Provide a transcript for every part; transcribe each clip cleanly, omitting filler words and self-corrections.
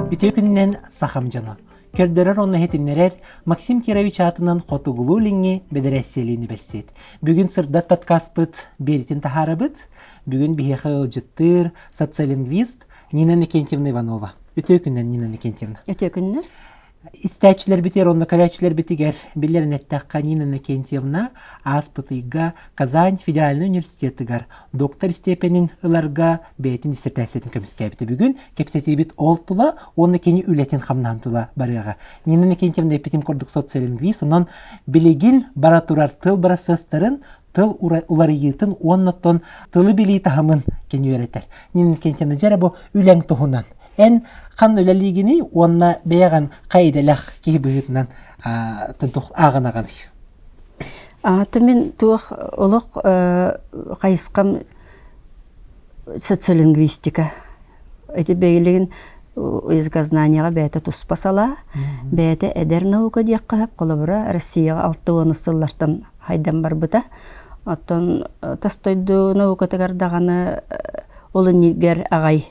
Үтүө күнүнэн сахам дьоно! Көрдөрөр уонна иһитиннэрэр Максим Кирович аатынан Хотугулуу-Илиҥҥи бэдэрээссийэлии университет. Бүгүн Сырдат подкаспыт биэритин таһаарабыт. Бүгүн биһиэхэ ыалдьыттыыр социалингвист Нина Иннокентьевна Иванова. Үтүө күнүнэн, Нина Иннокентьевна. Үтүө күннэр. Истээччилэрбитигэр уонна көрөөччүлэрбитигэр биллэрин эттэххэ, Нина Иннокентьевна ааспыт ыйга Казань федеральнай университетыгар доктор степенин ыларга бэйэтин диссертациятын көмүскээбитэ. Бүгүн кэпсэтиибит ол тула уонна кини үлэтин хамнаһын тула барыаҕа. Нина Иннокентьевна эппитим курдук социолингвист, онон билигин бара турар тыл бырассыастарын, тыл уларыйыытын уонна оттон тылы билии таһымын кини үөрэтэр. Нина Иннокентьевна, дьэ эрэ бу үлэҥ туһунан Эн ханна үлэлиигиний уонна бэйэҕин хайа идэлээх киһи быһыытынан ааҕынаҕыный? Аата мин туох олох хайысхам социолингвистика. Ити бэйилигин языкознаниеҕа бэйэтэ туспа салаа, бэйэтэ эдэр наука диэххэ сөп. Холобура, Россияҕа 60 сыллартан хайдан барбыта. Оттон тас дойду наукатыгар даҕаны ол иннигэр аҕай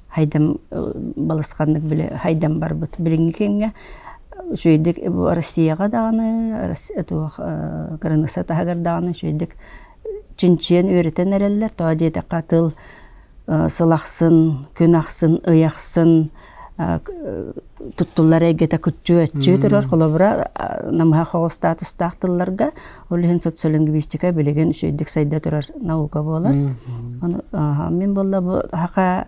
хайдам балысханнык били хайдан барбыт. Билиҥҥи кэмҥэ үчүгэйдик бу Россияҕа даҕаны, туох кыраныысса таһыгар даҕаны үчүгэйдик чинчийэн үөрэтэн эрэллэр. Тоҕо диэтэххэ тыл сыл ахсын, күн ахсын, ый ахсын туттуллар эйгэтэ куччуу-өччүү турар. Холобура, намыһах оҕо статустаах тылларга, ол иһин социолингвистика билигин үчүгэйдик сайда турар наука буолар. Ону мин буолла бу саха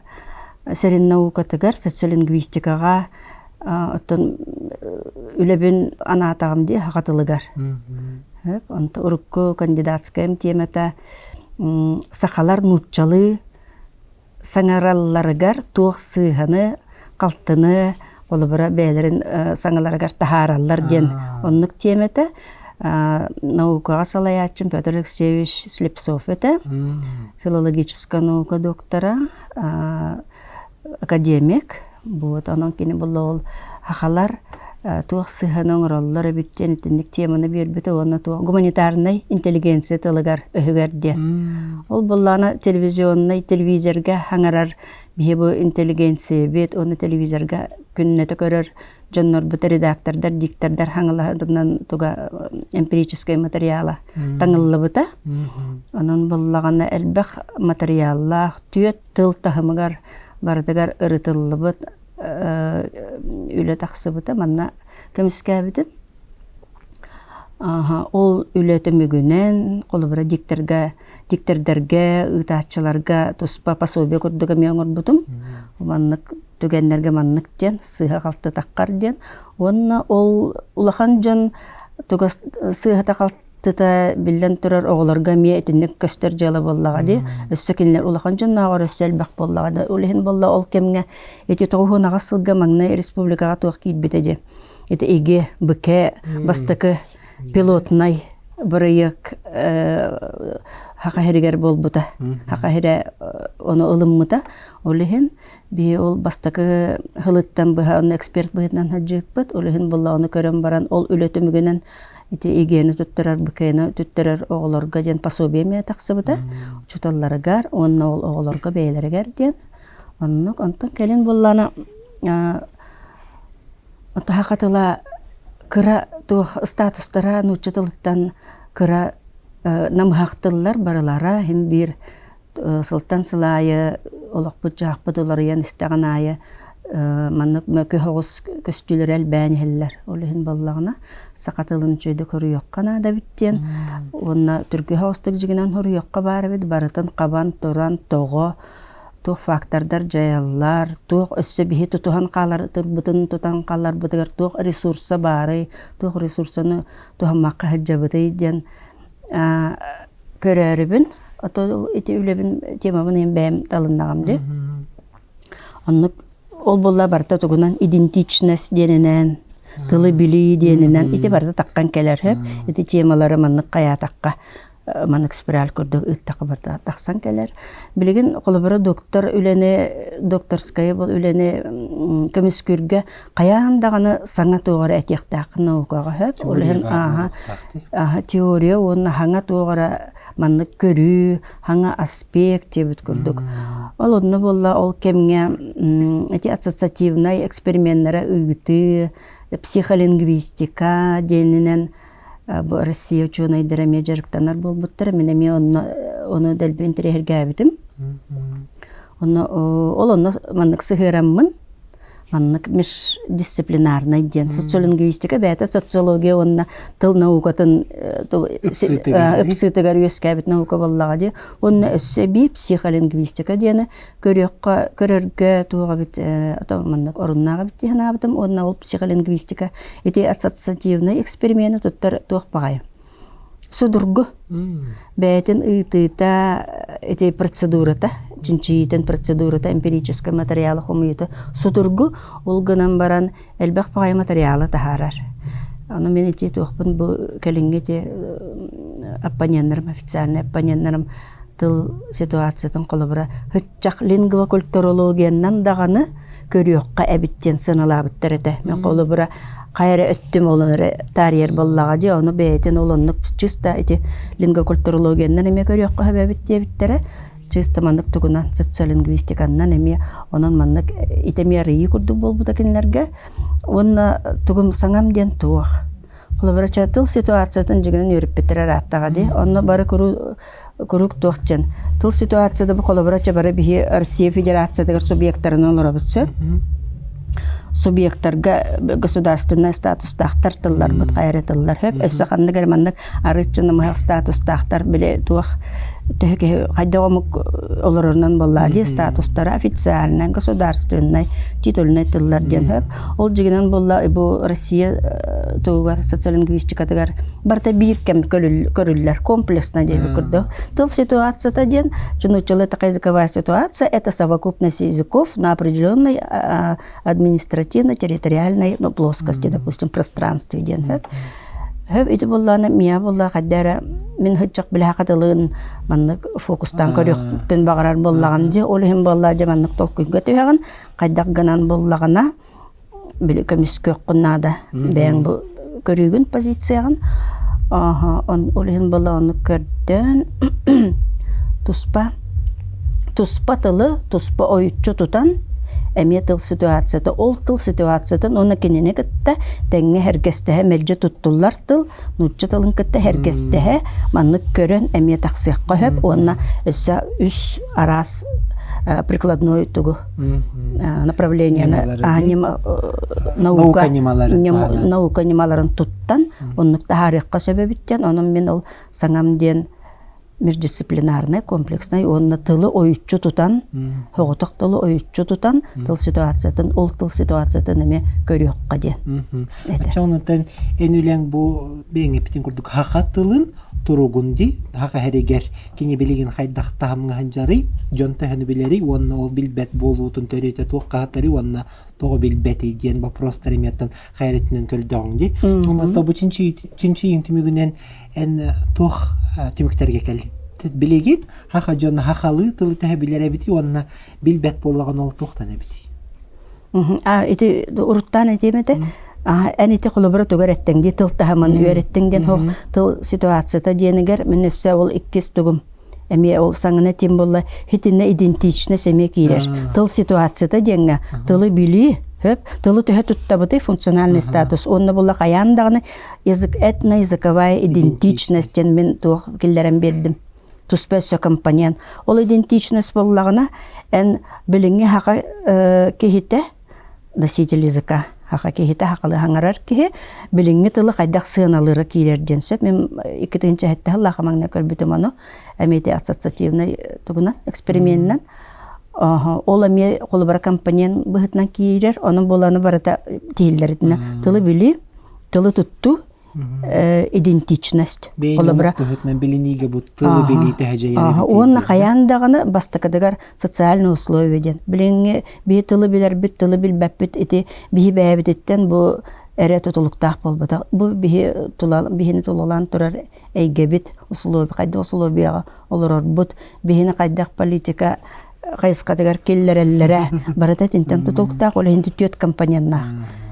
сирин наукатыгар социолингвистикаҕа оттон үлэбин анаатаҕым дии саха тылыгар. Онто урукку кандидатскайым тиэмэтэ сахалар нууччалыы саҥаралларыгар туох сыыһаны, халтыны, холобура бэйэлэрин саҥаларыгар таһаараллар диэн оннук тиэмэтэ. Наукаҕа салайааччым Петр Алексеевич Слепцов этэ, филологическая наука доктора, академик. Вот онон кини буолла ол сахалар туох сыһыаны оҥороллор эбит диэн итинник теманы биэрбитэ уонна туох гуманитарнай интеллигенция тылыгар өһүгэр диэн. Ол буоллаҕына телевизионнай телевизорга хаҥарар биһи бу интеллигенциябит уонна телевизорга күннэтэ көрөр дьоннорбут редактордар, диктордар хаҥалаһытынан туга эмпирическай материала таҥыллыбыта. Онон буоллаҕына элбэх материаллаах түөрт тыл таһымыгар барытыгар ырытыллыбыт үлэ тахсыбыта манна көмүскээбитим. Ол үлэ түмүгүнэн, холобура, дикторга, диктордарга, ыытааччыларга туспа пособие курдук эмиэ оҥорбутум. Маннык түгэннэргэ маннык диэн, сыыһа-халты таххар диэн. Уонна ол улахан дьон туга сыыһата-халты Тыта биллэн турар оҕолорго эмиэ итинник көстөр дьыала буоллаҕа дии. Өссө кинилэр улахан дьоннооҕор өссө элбэх буоллаҕа да. Ол иһин буолла ол кэмҥэ ити 98 сылга маҥнай республикаҕа туох киирбитэ дии. Ити ИГИ, БК бастакы пилотнай бырайыак Саха сиригэр буолбута. Саха сирэ ону ылыммыта. Ол иһин биһи ол бастакы сылыттан быһа онно эксперт быһыытынан сылдьыбыппыт. Ол иһин буолла ону көрөн баран ол үлэ түмүгүнэн Ити ИГЭ-ни туттарар, БКЭ-ни туттарар оҕолорго диэн пособие эмиэ тахсыбыта. Учууталларыгар уонна ол оҕолорго бэйэлэригэр диэн. Оннук. Онтон кэлин буоллаҕына саха тыла кыра туох статустара нуучча тылыттан кыра намыһах тыллар барылара иһин биир Сылтан сыл аайы олохпут-дьаһахпыт уларыйан истэҕин аайы маннык мөкү соҕус көстүүлэр элбээн иһэллэр. Ол иһин буоллаҕына саха тылын үчүгэйдик хоруйуохха наада эбит диэн уонна түргү соҕустук дьиҥинэн хоруйуохха баар эбит барытын хабан туран тоҕо туох фактордар дьайаллар, туох өссө биһи тутуһан хаалар тылбытын тутан хааларбытыгар туох ресурса баарый, туох ресурсаны туһаммакка сылдьабытый диэн көрөөрүбүн, ото ити үлэбин темабын иһин бэйэм талыннаҕым дии. Оннук ол буолла барыта тугунан идентичность диэнинэн, тылы билии диэнинэн ити барыта таххан кэлэр сөп. Ити темалары маннык хайаатахха маннык спираль курдук ыыттахха барыта тахсан кэлэр. Билигин холобура доктор үлэни докторская бу үлэни көмүскүүргэ хайаан даҕаны саҥа туох эрэ этиэхтээххин наукаҕа сөп. Ол иһин ааһа теория уонна хаҥа туох эрэ маннык көрүү, хаҥа аспект диэбит курдук. Ол онно буолла ол кэмҥэ ити ассоциативнай эксперименнэри ыытыы, психолингвистика диэнинэн бу Россия учуонайдара эмиэ дьарыктанар буолбуттара. Мин эмиэ онно ону дэлби интэриэһиргээбитим. Онно ол онно маннык сыһыараммын маннык междисциплинарнай диэн социолингвистика бэйэтэ социология уонна тыл наукатын ыпсыытыгар үөскээбит наука буоллаҕа дии уонна өссө эбии психолингвистика диэни көрүөххэ көрөргө туох эбит маннык оруннаах эбит дии санаабытым уонна ол психолингвистика ити ассоциативнай эксперимени туттар туох баҕайы Судургу. Бэйэтин ыытыыта ити процедурата, чинчийиитин процедурата, эмпирическэй материалы хомуйуута судургу, ол гынан баран элбэх баҕайы материалы таһаарар. Ону мин ити туохпун бу кэлиҥҥи ити оппоненнарым, официальнай оппоненнарым тыл ситуациятын холобура һыччах лингвокультурологиянан даҕаны көрүөххэ эбит диэн сыаналаабыттар этэ. Мен холобура хайа эрэ өттүм ол эрэ таарыйар буоллаҕа дии, ону бэйэтин ол оннук чисто ити лингвокультурологиянан эмиэ көрүөххэ сөп эбит диэбиттэрэ. Чисто маннык тугунан социолингвистиканнан эмиэ онон маннык ити эмиэ арыйыы курдук буолбута кинилэргэ. Уонна тугум саҥам диэн туох. Холобура, тыл ситуациятын дьиҥинэн үөрэппиттэрэ ырааттаҕа дии. Онно бары куруук туох диэн тыл ситуацията бу холобура чэ бары биһи Россия Федерациятыгар субъектарынан олоробут сөп. Субъектарга государственнай статустаахтар тылларбыт хайа эрэ тыллар сөп. Өссө ханнык эрэ маннык арыычча намыһах статустаахтар били туох төһө киһи хайдах омук олорорунан буоллаа дии статустара официальнай государственнай титульнай тыллар диэн сөп. Ол дьиҥинэн буолла бу Россия туһугар социолингвистикатыгар барыта биир кэм көрүллэр комплексно диэбит курдук. Тыл ситуацията диэн чунуччалыы такая языковая ситуация это совокупность языков на определенной административно-территориальной ну, плоскости, допустим, пространстве диэн сөп. Хөп ити буоллаана миа буолла хайда эрэ мин һыччак билэ хатылыын маннык фокустаан көрүөхпүн баҕарар буоллаҕым дии ол иһин буолла дьэ маннык толкуйга түһэҕин хайдах гынан буллаҕына били көмүскүөххүн наада бэйэҥ бу көрүүгүн позицияҕын ол иһин буола ону көрдөөн туспа туспа тылы туспа ойуччу тутан эмиэ тыл ситуацията ол тыл ситуациятын уонна кинини кытта тэҥҥэ сэргэстэһэ мэлдьи туттуллар тыл нуучча тылын кытта сэргэстэһэ маннык көрөн эмиэ тахсыахха сөп уонна өссө үс араас прикладной тугу направленияны наука наука ньымаларын туттан оннук таһаарыахха сөп эбит диэн онон мин ол саҥам диэн междисциплинарнай комплекснай уонна тылы ойуччу тутан соҕотох тылы ойуччу тутан тыл ситуациятын ол тыл ситуациятын эмиэ көрүөххэ диэн этэ. Онтон эн үлэҥ бу бэйэҥ курдук хаха тылын туругун ди хаха хэригэр кини билигин хайдах таһымҥа сылдьарый дьон төһөнү билэрий уонна ол билбэт буолуутун төрүөтэ туох хаһатарый уонна тоҕо билбэтий диэн вопростар эмиэттэн хайарытынан көрдөҕүҥ ди. Онно бу чинчийиҥ түмүгүнэн эн туох түмүктэргэ кэллиҥ? Билигин хаха дьон хахалыы тылы төһө билэр эбитий уонна билбэт буоллаҕына ол туохтан эбитий? А ити уруттаан этиэм этэ. Эн ити холобура тугар эттиҥ дии тыл таһымын үөрэттиҥ диэн хоох тыл ситуацията диэнигэр мин өссө ол иккис тугум эмиэ ол саҥана тим буолла хитиннэ идентичность эмиэ киирэр тыл ситуацията диэҥҥэ тылы билии хөп тылы төһө туттабытый функциональный статус уонна буолла хайаан даҕаны язык этноязыковая идентичность диэн мин туох киллэрэн биэрдим туспа өссө компонент ол идентичность буоллаҕына эн билиҥҥи хаха киһитэ носитель языка хаха киһитэ хахалы хаҥарар киһи билиҥҥи тылы хайдах сыаналыыра киирэр диэн сөп мин 2007 сыллаах маҥна көрбүтүм ону эмиэ ити ассоциативнай тугунан эксперименинэн ол эмиэ холобура компонент быһыытынан киирэр онон буоланы барыта тиһиллэритинэ тылы билии тылы туттуу идентичность холобура билиниигэ бу тылы билии тэһэ уонна хайаан даҕаны бастакытыгар социальные условия диэн билиҥҥи биһи тылы билэрбит тылы билбэппит ити биһи бэйэбититтэн бу эрэ тутулуктаах буолбатах бу биһи биһини тулалаан турар эйгэбит условия хайдах условияҕа олорорбут биһини хайдах политика хайысхатыгар киллэрэллэрэ барыта итинтэн тутулуктаах ол иһин түөрт компоненнаах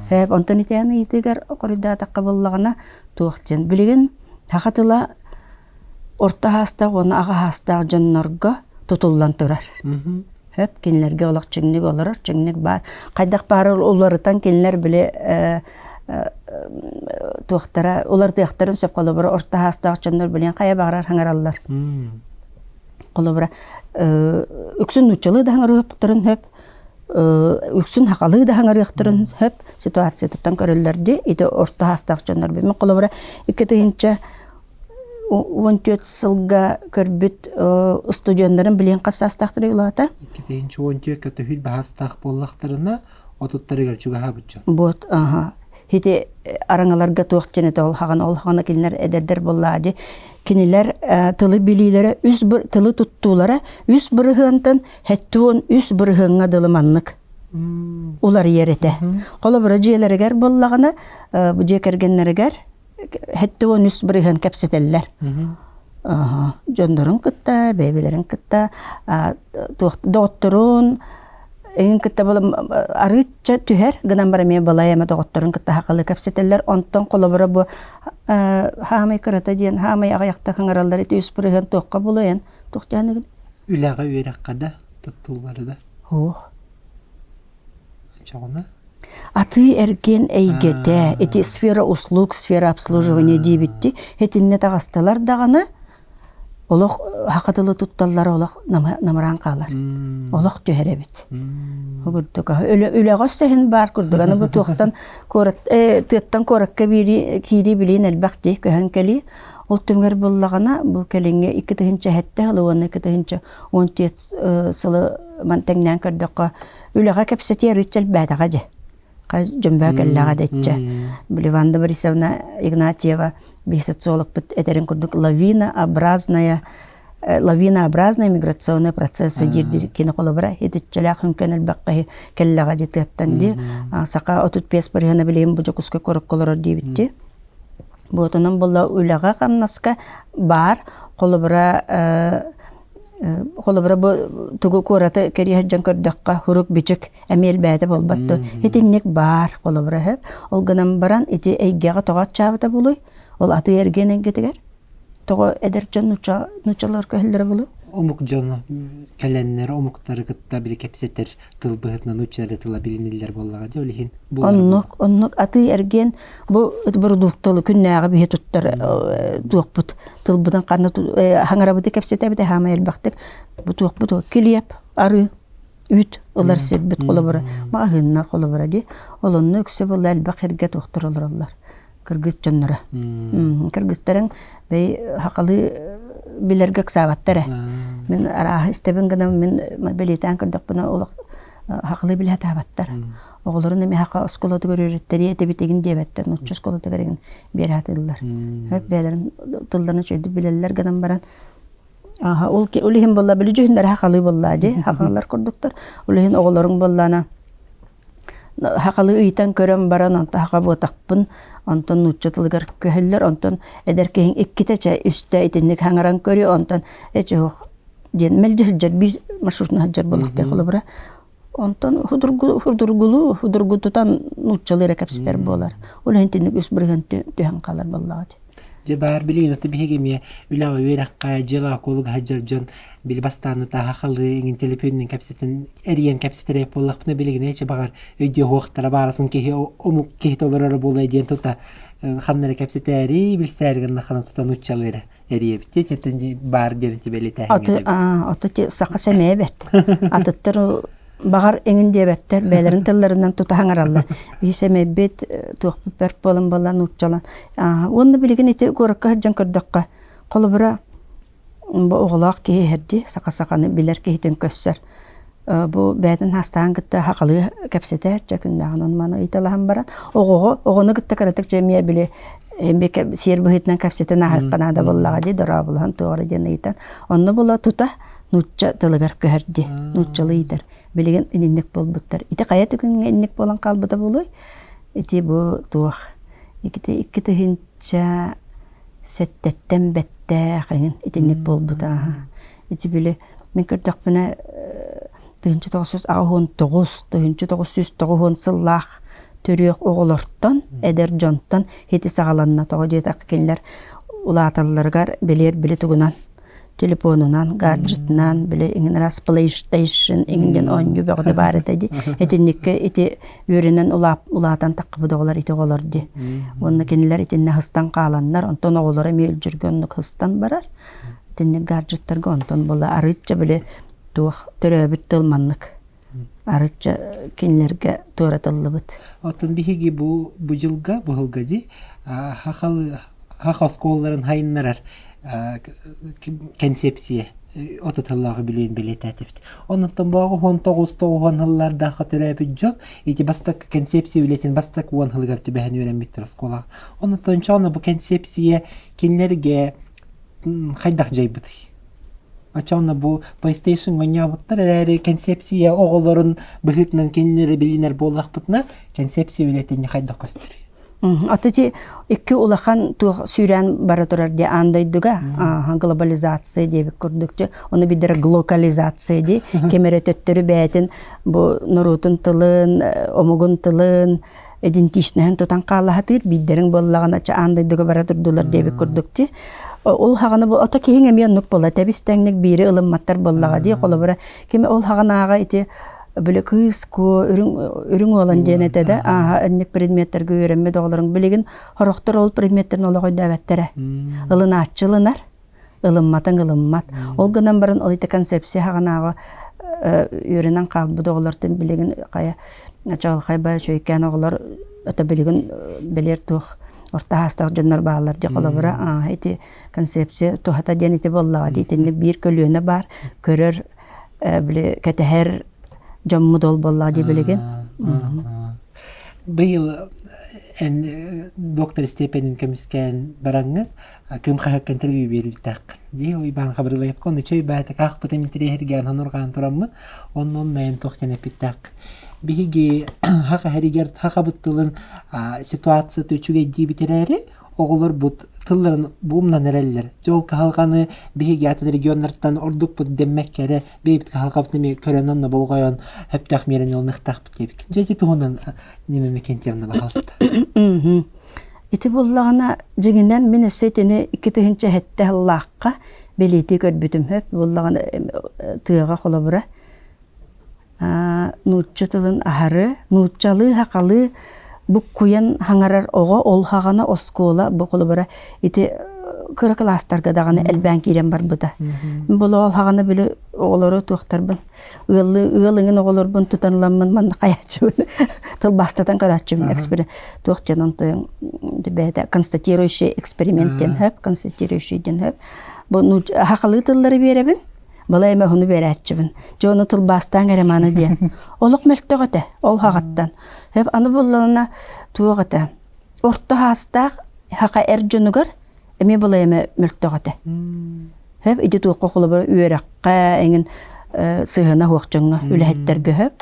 онтон итиэн ыйытыгар хоруйдаатахха буоллаҕына туох диэн билигин саха тыла орто аһаастаах уонна аҕа аһаастаах дьоннорго тутуллан турар. Хөп кинилэргэ олох чиҥник олорор, чиҥник баар. Хайдах баар уларытан кинилэр били туохтара уларытыахтарын сөп холобура орто хаастаах дьоннор билин хайа баҕарар хаҥараллар. Холобура үксүн нууччалыы да хаҥарыахтарын сөп, үксүн хахалыы да хаҥарыахтарын сөп ситуациятыттан көрөллөр дии. Ити орто хаастаах дьоннор билин холобура 2014 сылга көрбүт устудьуоннарын билиэн хас саастаахтарый улаата? 2014 көтөһүл баһаастаах буоллахтарына отуттарыгар чугаһаабыт дьон. Вот, аха. Ити араҥаларга туох диэн этэ ол хаҕана ол хаҕана кинилэр эдэрдэр буоллаа дии. Кинилэр тылы билиилэрэ үс тылы туттуулара үс бырыһыантан 73 бырыһыаҥҥа дылы маннык уларыйар этэ. Холобура дьиэлэригэр буоллаҕына бу дьиэ кэргэннэригэр 73 бырыһыан кэпсэтэллэр. Дьоннорун кытта, бэйэлэрин кытта, доҕотторун эҥин кытта арыычча түһэр гынан баран эмиэ балай эмэ доҕотторун кытта хахалы кэпсэтэллэр. Онтон холобура бу хаамай кырата диэн хаамай аҕыйахта хаҥараллар ити үс бырыһыан туохха булуйан туох диэн Үлэҕэ үөрэххэ да туттуллары да. Ох. Оччоҕуна? Атыы-эргиэн эйгэтэ, ити сфера услуг, сфера обслуживания диэбитти, итиннэ таҕыстылар даҕаны, олох саха тылы тутталлара олох намыраан хаалар. Олох түһэр эбит. Курдук үлэҕэ өссө иһин баар курдук. Аны бу туохтан куорат тыаттан куоракка киирии билиин элбэх дии көһөн кэлии. Ол түмүгэр буллаҕына бу кэлиҥҥи 2007 сылы уонна 2014 сылы тэҥнээн көрдөххө үлэҕэ кэпсэтии арыычча элбээтэҕэ дьэ. Дьөмбөө кэллэҕэ дэччэ. Били Ванда Борисовна Игнатьева биһи социологпыт этэрин курдук лавинообразная лавинообразные миграционные процессы диир кини холобура итиччэлээх хүҥкэн элбэххэ кэллэҕэ дии тыаттан дии саха 35 бырыһыана билигин бу Дьокуускай куоракка олорор диэбитти Буотунан буолла үлэҕэ-хамнаска баар холобура холобура бу тугу куораты кэрийэ сылдьан көрдөххө хурук-бичик эмиэ элбээтэ буолбат дуо итинник баар холобура сөп ол гынан баран ити эйгэҕэ тоҕо аччаабыта буолуой ол атыы-эргиэн эйгэтигэр тоҕо эдэр дьон нууччалар көһөллөрө буолуой Омук дьоно кэлэннэр омуктары кытта били кэпсэтэр тыл быһыытынан нууччалары тыла билиниллэр буоллаҕа дии ол иһин Оннук, оннук атыы-эргиэн бу бородуукталы күннээҕи биһи туттар туохпут тылбытын ханна хаҥарабыты кэпсэтэбит хаамай элбэхтик бу туохпут килиэп, арыы, үүт ылар сирбит холобура маҕаһыыннар холобура дии ол онно үксэ буолла элбэх эргэ туохтар олороллор кыргыз дьонноро кыргызтарыҥ бэй хахалыы билэргэ ыксаабаттар ээ мин арааһы истэбин гынан мин бэлиэтээн көрдөхпүнэ олох хахалыы билэ сатаабаттар оҕолорун эмиэ хаха оскуолатыгар үөрэттэрии этибит игин диэбэттэр нуучча оскуолатыгар игин биэрэ сатыыллар бэйэлэрин тылларын үчүгэйдик билэллэр гынан баран Ааһа, ол ол иһин буолла били дьүһүннэрэ хахалыы буоллаа дии хахалар курдуктар ол иһин оҕолоруҥ буоллаана хахалыы ыйтан көрөн баран онто хаха буотахпын онтон нуучча тылыгар көһөллөр онтон эдэр киһиҥ иккитэ чэ үстэ итинник хаҥаран көрүө онтон эчи уһук диэн мэлдьи сылдьар биир маршрутунан сылдьар буоллахтыы холобура онтон худургулуу худургутутан нууччалыы эрэ кэпсэтэр буолар ол иһин итинник үс бырыһыан түһэн хаалар буоллаҕа дии Дьэ баар билигин аты биһиги эмиэ үлэҕэ үөрэххэ дьыалаҕа куолуга сылдьар дьон били бастааны тааһа халыы иҥин төлөпүөнүнэн кэпсэтэн эрийэн кэпсэтэр буоллахпына билигин эчи баҕар өйдүө бааратын киһи омук киһитэ олороро буолуо диэн тута ханна эрэ кэпсэтээри билсээри гыннаххына тута нууччалыы эрэ эрийэбит дии баар диэн бэлиэтээһиҥ Ото ото саха сэмэйэ бэрт атыттар баҕар эҥин диэбэттэр бэйэлэрин тылларынан тута хаҥараллар биһи сэмэйбит туохпут бэрт буолан буолла нууччалан уонна билигин ити куоракка сылдьан көрдөххө холобура бу оҕолоох киһи иһэрди саха саханы билэр киһитин көрсөр бу бэйэтин хаастаан кытта хахалыы кэпсэтэр чэ күннээҕин ону маны ыйыталаһан баран оҕоҕо оҕону кытта кыратык дьэ эмиэ били эмиэ сиэр быһыытынан кэпсэтэн ааһыахха наада буоллаҕа дии дорооболоһон туох эрэ диэн ыйытан онно була тута нуучча тылыгар көһөр дии нууччалыы ыйытар билигин инник буолбуттар ити хайа түгэҥҥэ инник буолан хаалбыта буолуой ити бу туох икки икки тыһыынча сэттэттэн бэттээх эҥин итинник буолбута ити били мин көрдөхпүнэ 1989 1990 сыллаах төрүөх оҕолортон эдэр дьонтон ити саҕаланна тоҕо диэтэххэ кинилэр улааталларыгар билиэр били тугунан. Телефонунан, гаджетынан, били иҥин араас PlayStation иҥин диэн оонньуу бөҕөтө баар этэ дии. Итинниккэ ити үөрэнэн улаатан таххыбыт оҕолор ити оҕолор дии. Уонна кинилэр итиннэ хыстан хааланнар, онтон оҕолоро эмиэ үлдьүргэ оннук хыстан барар. Итинник гаджеттарга онтон була арыычча били туох төрөөбүт тыл маннык арычча кинилэргэ туоратыллыбыт. Оттон биһиги бу бу дьылга, бу сылга дии, хахал хах оскуолаларын хайыннарар кэнсиэпсийэ отуталлааҕы билиэн бэлиэтээтибит. Оннуттан бооҕу 19 тоҕуһуон сыллардаахха төрөөбүт дьон ити бастакы кэнсиэпсийэ үлэтин бастакы уон сылыгар түбэһэн үөрэммиттэр оскуолаҕа. Оннуттан чоно бу кэнсиэпсийэ кинилэргэ хайдах дьайбытый? Оччоҕуна бу PlayStation оонньообуттар эрээри кэнсиэпсийэ оҕолорун быһыытынан кинилэри билинэр буоллахпытына, кэнсиэпсийэ үлэтин хайдах көстөрүй? Ото ити икки улахан туох сүүрээн бара турар дии аан дойдуга глобализация диэбит курдук ону бидэрэ глокализация дии ким эрэ төттөрү бэйэтин бу норуотун тылын омугун тылын идентичноһын тутан хаалаһатыыр биирдэриҥ буоллаҕына ча аан дойдуга бара турдулар диэбит курдук дии ол хаҕана бу ото киһиҥ эмиэ оннук буола тэбис тэҥник биири ылымматтар буоллаҕа дии холобура ким ол хаҕанааҕа ити били кыыс куо үрүҥ үрүҥ уолан диэн этэ да ааһа инник предметтэргэ үөрэммит оҕолоруҥ билигин сорохтор ол предметтерин олох өйдөөбөттөрө ылынааччы ылынар ылымматыҥ ылыммат. Ол гынан баран ол ити концепция хаҕанааҕы үөрэнэн хаалбыт оҕолортон билигин хайа чаҕылхай ба үчүгэйкээн оҕолор это билигин бэлиэр туох орто хаастаах дьоннор бааллар дии холобура ити концепция туһата диэн ити буоллаҕа дии итинник биир көлүөнэ баар көрөр били кэтэһэр дьоммут ол буоллаҕа дии билигин. Быйыл эн доктор степенин көмүскээн бараҥҥын Кыым хаһыакка интервью биэрбиттээххин. Дии Уйбаан Хабырылайапка ону чөй баата каахпытым интириэһиргээн хонурҕаан тураммын, онно онно туох диэн эппиттээххин. Биһиги хах эһэригэр хахабыт тылын ситуацията үчүгэй диибит эрээри, оҕолорбут тылларын бу умнан эрэллэр. Дьол кыһалҕаны биһиги атын регионнартан ордукпут дэммэккэ эрэ бэйэбит кыһалҕабытын эмиэ көрөн онно болҕойон сөптөөх миэрэни ылыныахтаахпыт диэбиккин. Дьэ ити туһунан Нина Микентьевна баһаалыста. Ити буоллаҕына, дьиҥинэн мин өссө итини 2007 сыллаахха бэлиэтии көрбүтүм сөп. Буоллаҕына тыаҕа холобура нуучча тылын аһары, нууччалыы сахалыы буккуйан хаҥарар оҕо ол хаҕана оскуола бу холобура ити кыра кылаастарга даҕаны элбээн киирэн барбыта. Бұл ол хаҕана били оҕолору туохтарбын ыаллыы ыал иҥин оҕолорбун тутан ыламмын манна хайааччыбын тылбаастатан көрөөччүбүн эксперимент туох диэн онтуйун бэйэтэ констатирующий эксперимент диэн хөп констатирующий диэн хөп бу хахалыы тыллары биэрэбин балай эмэ уһуну биэрээччибин дьэ ону тылбаастаан эрэ маны диэн олох мөлтөх этэ ол хаҕаттан хөп аны буллаҕына туох этэ орто хаастаах хаха эр дьонугар эмиэ балай эмэ мөлтөх этэ Хөп ити туохха холобура үөрэххэ эҥин сыһыана суох дьоҥҥо үлэһиттэргэ хөп.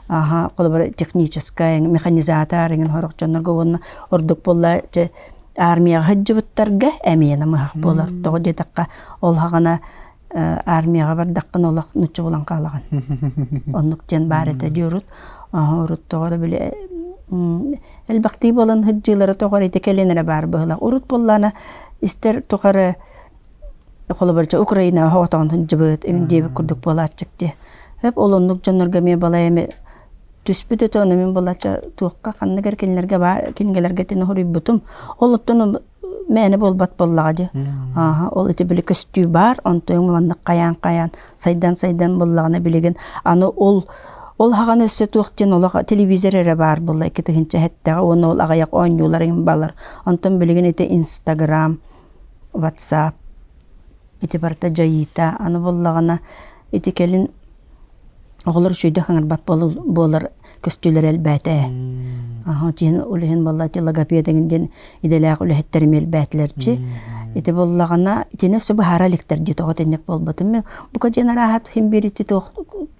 Аха холобура техническай механизатор эҥин сорох дьоннорго уонна ордук буолла дьэ армияҕа сылдьыбыттарга эмиэ намыһах буолар. Тоҕо диэтэххэ ол хаҕана армияҕа бардаххына олох нучча буолан хаалаҕын. Оннук диэн баар этэ дии урут. Урут тоҕо эрэ били элбэхтии буолан сылдьыылара тоҕо эрэ ити кэлин эрэ баар быһыылаах. Урут буоллаҕына истэр тухары Холобур, Украинаҕа оҕотоҕун сылдьыбыт, эҥин диэбит курдук буолааччык дии. Хөп ол оннук дьоннорго эмиэ балай эмэ түспүт этэ, ону мин балачча туохха ханнык эрэ кинилэргэ баар кинигэлэргэ итини суруйбутум. Ол оттон мээнэ буолбат буоллаҕа дии. Ааһа, ол ити били көстүү баар, онтуйуҥ маннык хайаан-хайаан сайдан-сайдан буоллаҕына билигин аны ол ол хаҕан өссө туох диэн олох телевизор эрэ баар буолла 2007-ҕэ уонна ол аҕыйах оонньуулар эҥин балар. Онтон билигин ити Инстаграм WhatsApp ити барыта дьайыыта аны буоллаҕына ити кэлин оҕолор үчүгэйдик хаҥырбат буолар көстүүлэрэ элбээтэ. Аһа диэн ол иһин буолла ити логопед эҥин диэн идэлээх үлэһиттэрим элбээтилэр дии. Ити буоллаҕына итини өссө быһаара иликтэр дии тоҕо итинник буолбутун. Мин бука диэн арааһа иһин биир ити туох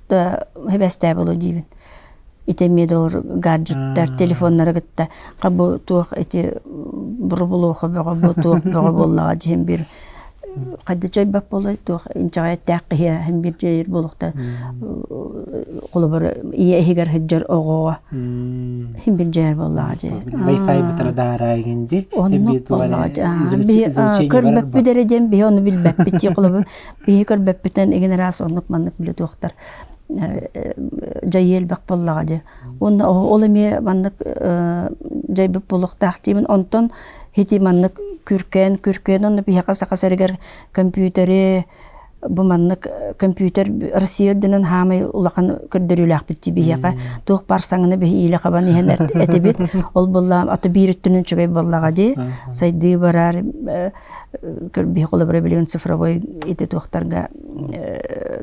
да хибэстээх буолуо диибин. Ити эмиэ да гаджеттар, телефоннары кытта бу туох ити бурубулуоха бөҕө бу туох бөҕө буоллаҕа диэн биир хайда дьайбат буолуой туох инчэҕэй эттээх киһи иһин биир дьайыр буолуохта. Холобур, ийэ иһигэр сылдьар оҕоҕо иһин бир дьайар буоллаҕа дии. Wi-Fi бытардаара игин дии. Оннук буоллаҕа дии. Көрбөппүт эрэ диэн биһи ону билбэппит дии. Холобур, биһи көрбөппүтүнэн игин араас оннук маннык билэ туохтар дьайыы элбэх буоллаҕа дии. Уонна ол эмиэ маннык дьайбыт буолуохтаах диибин. Онтон ити маннык күркээн күркээн онно биһиэхэ саха сиригэр компьютери бу маннык компьютер Россия үрдүнэн хаамай улахан көрдөрүүлээхпит дии биһиэхэ туох баар саҥаны биһи иилэ хабан иһэн этибит ол буоллаҕа аты биир өттүнэн үчүгэй буоллаҕа дии сайдыы барар биһи холобура билигин цифровой ити туохтарга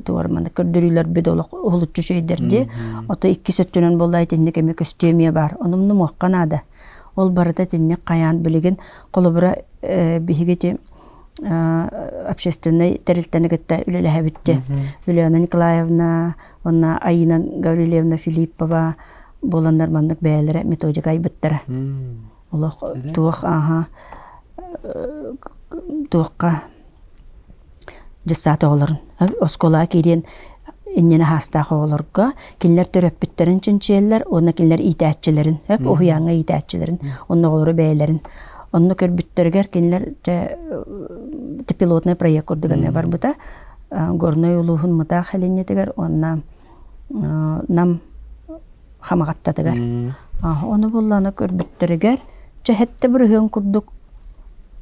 тугар маннык көрдөрүүлэрбит олох уһулуччу үчүгэйдэр дии ото иккис өттүнэн буолла итинник эмиэ көстүү эмиэ баар ону умнумуохха наада ол барыта итинник хайаан билигин холобура биһиги ити общественнай тэрилтэни кытта үлэлэһэбит Ульяна Николаевна уонна Айина Гаврильевна Филиппова буоланнар маннык бэйэлэрэ методика айбыттара. Олох туох ааһа туохха дьыссаат оҕолорун оскуолаҕа киириэн иннинэ хаастаах оҕолорго кинилэр төрөппүттэрин чинчийэллэр уонна кинилэр иитээччилэрин уһуйааҥҥа иитээччилэрин уонна оҕолору бэйэлэрин онно көрбүттэригэр кинилэр дьэ пилотный проект курдук эмиэ барбыта Горнай улууһун Мытаах сэлиэнньэтигэр уонна Нам Хамаҕаттатыгар ону буллаана көрбүттэригэр чэ сэттэ бырыһыан курдук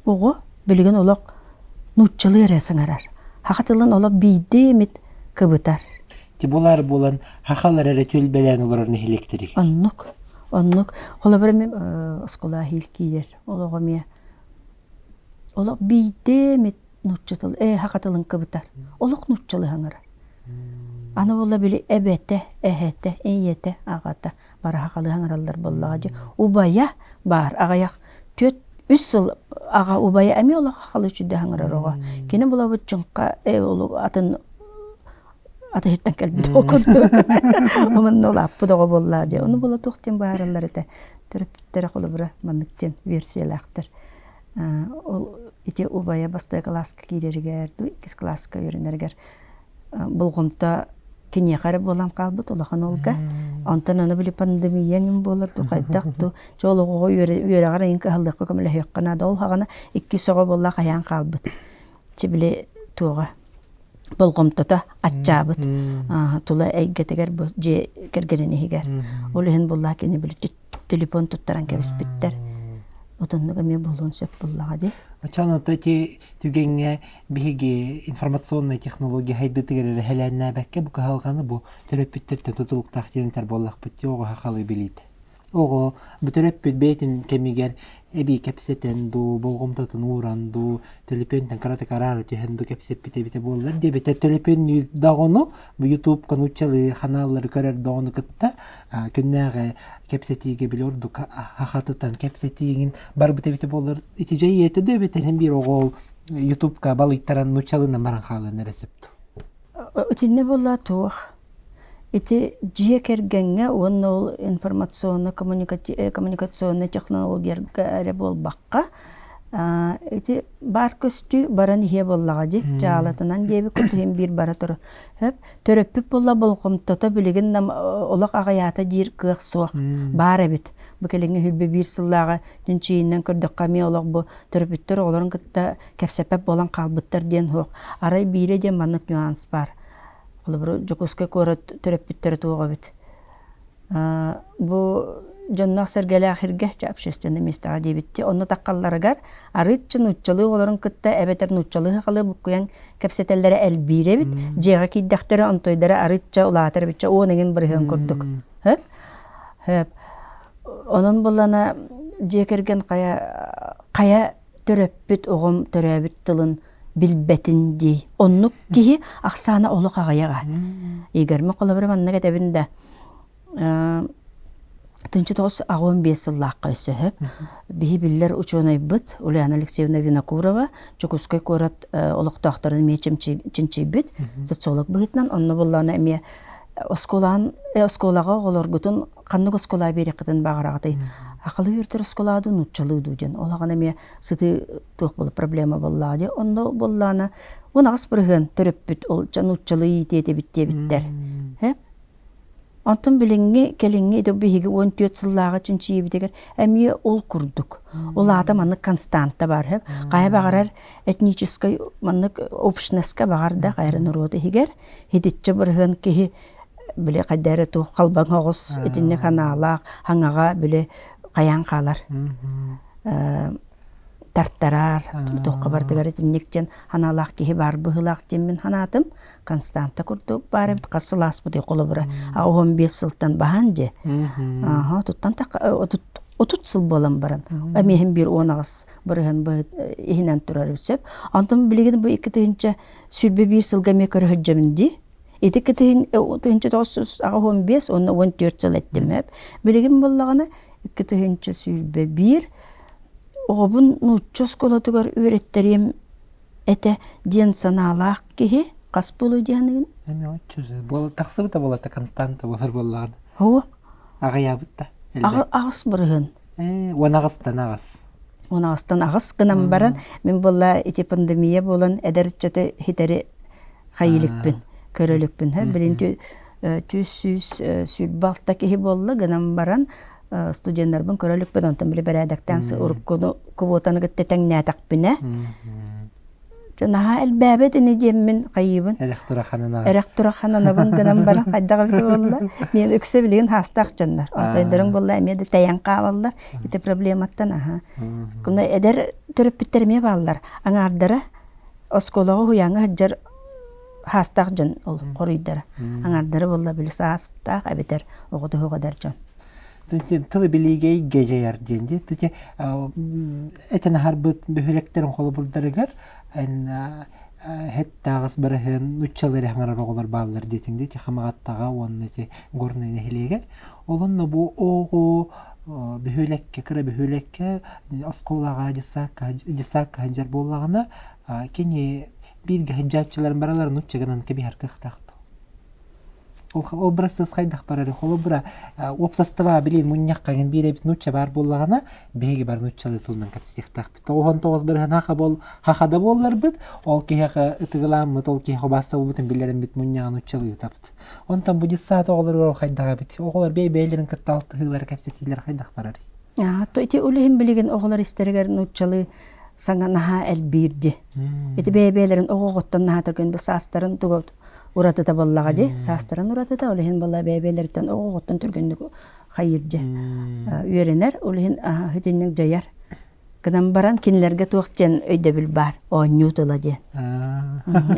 оҕо билигин олох нууччалыы эрэ саҥарар. Саха тылын олох биирдии эмит кыбытар. Ти булар буолан хахалар эрэ түөлбэлээн олорор нэһилиэктэрий. Оннук. Оннук. Холобура мин оскуола иһил киирэр. Олоҕо эмиэ олох биирдии эмит нуучча тыл ээ саха тылын кыбытар. Олох нууччалыы саҥарар. Аны буолла били эбэтэ, эһэтэ, ийэтэ, аҕата бары сахалыы саҥараллар буоллаҕа дии. Убайа баар аҕыйах түөрт үс сыл аҕа убайа эмиэ олох сахалыы үчүгэй саҥарар оҕо. Кини булабыт чуҥха атын атыһыттан кэлбит оҕо курдук. Омунна улааппыт оҕо буоллаа дии. Ону була туох диэн быһаараллар этэ. Төрөппүттэрэ холобура маннык диэн версиялаахтар. Ол ити убайа бастакы кылааска киирэригэр дуу иккис кылааска үөрэнэригэр болҕомто киниэхэ эрэ буолан хаалбыт улахан уолга. Онтон аны били пандемия эҥин буолар дуу хайдах дуу чэ ол оҕоҕо үөрэҕэр эйин кыһаллыахха көмөлөһүөххэ наада. Ол хаҕана иккис оҕо буолла хайаан хаалбыт. Чэ били туоҕа болҕомтото аччаабыт тула эйгэтигэр бу дьиэ кэргэнин иһигэр. Ол иһин буоллаа кини били телефон туттаран кэбиспиттэр. Отоннук эмиэ буолуон сөп буоллаҕа дии. Оччоон ото ити түгэҥҥэ биһиги информационнай технология хайдытыгар эрэ хэлээннээбэккэ бу кыһалҕаны бу төрөппүттэртэн тутулуктаах диэн этэр буоллахпыт дии оҕо сахалыы билиитэ. Оҕо бу төрөппүт бэйэтин кэмигэр эбии кэпсэтэн дуу, болҕомтотун ууран дуу, төлөпүөнтэн кыратык араара түһэн дуу кэпсэппит эбитэ буоллар диэбитэ төлөпүөннүүр даҕаны бу ютубка нууччалыы ханааллары көрөр даҕаны кытта күннээҕи кэпсэтиигэ били ордук хахатытан кэпсэтиигин барбыт эбитэ буоллар ити дьэ ийэтэ да эбэтэр һин биир оҕо ол ютубка балыйтаран нууччалыынан баран хаалан эрэ сөп Итиннэ буолла туох ити дьиэ кэргэҥҥэ уонна ол информационно коммуникационнай технологияларга эрэ буолбакка ити баар көстүү баран иһиэ буоллаҕа дии дьаалатынан диэбит курдук иһин биир бара турар сөп төрөппүт буолла болҕомтото билигин олох аҕыйаата диир кыах суох баар эбит бу кэлиҥҥи сүүрбэ биир сыллааҕы чинчийиинэн көрдөххө эмиэ олох бу төрөппүттэр оҕолорун кытта кэпсэппэт буолан хаалбыттар диэн суох арай биирэ диэн маннык нюанс баар холобур Дьокуускай куорат төрөппүттэрэ туох эбит бу дьонноох-сэргэлээх сиргэ чэ общественнай миэстэҕэ диэбиттии онно таххалларыгар арыыччы нууччалыы оҕолорун кытта эбэтэр нууччалыы сахалыы буккуйан кэпсэтэллэрэ элбиир эбит дьиэҕэ киирдэхтэрэ онтойдоро арыычча улаатар эбит чэ уон эҥин бырыһыан курдук сөп сөп онон буллана дьиэ кэргэн хайа хайа төрөппүт оҕом төрөөбүт тылын билбэтин дии. Оннук киһи ахсаана олох аҕыйаҕа. Игорьма холобура маннык этэбин да тынчы тоҕус аҕыс биэс сыллаахха өссөһөп биһи биллэр учуонайбыт Ульяна Алексеевна Винокурова Дьокуускай куорат олохтоохторун эмиэ чинчийбит социолог быһыытынан онно буллаана эмиэ оскуолаан оскуолаҕа оҕолоргутун ханнык оскуолаҕа биэриэххитин баҕараҕытый акылы үөртэр оскуолаҕа дуу нууччалыы дуу диэн ол аҕана эмиэ сытыы туох буолла проблема буоллаҕа дии онно буоллаҕына 18% төрөппүт ол нууччалыы иитиэ этибит диэбиттэр. Онтон билиҥҥи кэлиҥҥи ити биһиги 14 сыллааҕы чинчийиибитигэр эмиэ ол курдук. Ол аата маннык константа баар сөп. Хайа баҕарар этническай маннык общностка баҕар да хайа норуот иһигэр хитиччэ бырыһыан киһи били хайда эрэ туох халбаҥ оҕус итинник ханаалаах хаҥаҕа били хайаан хаалар тартарар туохха барытыгар итинник диэн ханаалаах киһи баар быһыылаах диэн мин санаатым константа курдук баар эбит хас сыл ааспытый холобура 15 сылтан баһан дьэ туттан 30 сыл буолан баран эмиэһин биир 18 бырыһын иһинэн турар сөп онтон билигин бу 2021 сылга эмиэ көрө сылдьабын дии Ити 1985 уонна 14 сыл эттим эп. Билигин буоллаҕына 2021 оҕобун нуучча оскуолатыгар үөрэттэриэм этэ диэн санаалаах киһи хас буолуой диэхиныгын? Эми оччо буола тахсыбыта буолата константа буолар буоллаҕына. Һуох. Аҕыйаабыт да. Аҕыс бырыһын. Уон аҕыстан аҕыс. Уон аҕыстан аҕыс гынан баран мин буолла ити пандемия буолан эдэр ыччаты хитэри хайыылыкпын көрөлүкпүн билин 326 киһи буолла гынан баран студеннарбын көрөлүкпүн онтон били бэрээдэктээн уруккуну квотаны кытта тэҥнээтэхпинэ наһаа элбээбэт ини диэммин хайыыбын эрэх турахананабын эрэх турахананабын гынан баран хайдах эбитэ буолла миэн үксэ билигин хаастаах дьоннор онтойдорун буолла эмиэ да тэйэн хаалаллар ити проблематтан аха куна эдэр төрөппүттэр эмиэ бааллар аҥаардара Оскуолаҕа уһуйааҥҥа сылдьар саастаах дьон ол хоруйдара. Аҥаардара буолла били саастаах эбэтэр оҕо туһук эдэр дьон. Тылы билиигэ эйгэ дьайар диэн дии. Тити этэн аһарбыт бөһүөлэктэрин холобурдарыгар хэттааҕыс барыһын нуччалары хаҥарар оҕолор бааллар диэтиҥ дии Хамаҕаттаҕа уонна ити Горнай нэһилиэгэр. Олонно бу оҕо бөһүөлэккэ, кыра бөһүөлэккэ оскуолаҕа, дьыссаакка, дьыссаакка сылдьар буоллаҕына, кини бииргэ сылдьааччыларын барыларын нуучча гынан кэбиһэр кыахтаах дуо? Ол бырассыас хайдах барарый? Холобура, уопсастыба билин мунньахха биир эбит нуучча баар буоллаҕына, биһиги бары нууччалыы тылынан кэпсэтиэхтээхпит. 99 бырыһан хаха бол хаха да буолларбыт, ол киһиэхэ ытыгылааммыт, ол киһиэхэ убаастабылбытын биллэриммит мунньаҕы нууччалыы ыытабыт. Онтон бу детсад оҕолоругар хайдах эбит? Оҕолор бэйэ-бэйэлэрин кытта алтыһыылара, кэпсэтиилэрэ хайдах барарый? То ити ол иһин билигин оҕолор истэригэр нууччалыы саҥа наһаа элбиир дии. Ити бэйэ-бэйэлэрин оҕоҕоттон наһаа түргэн бу саастарын туга уратыта буоллаҕа дии. Саастарын уратыта ол иһин буолла бэйэ-бэйэлэриттэн оҕоҕоттон түргэнник хайыыр дии. Үөрэнэр, ол иһин итинник дьайар. Гынан баран кинилэргэ туох диэн өйдөбүл баар? Оонньуу тыла диэн.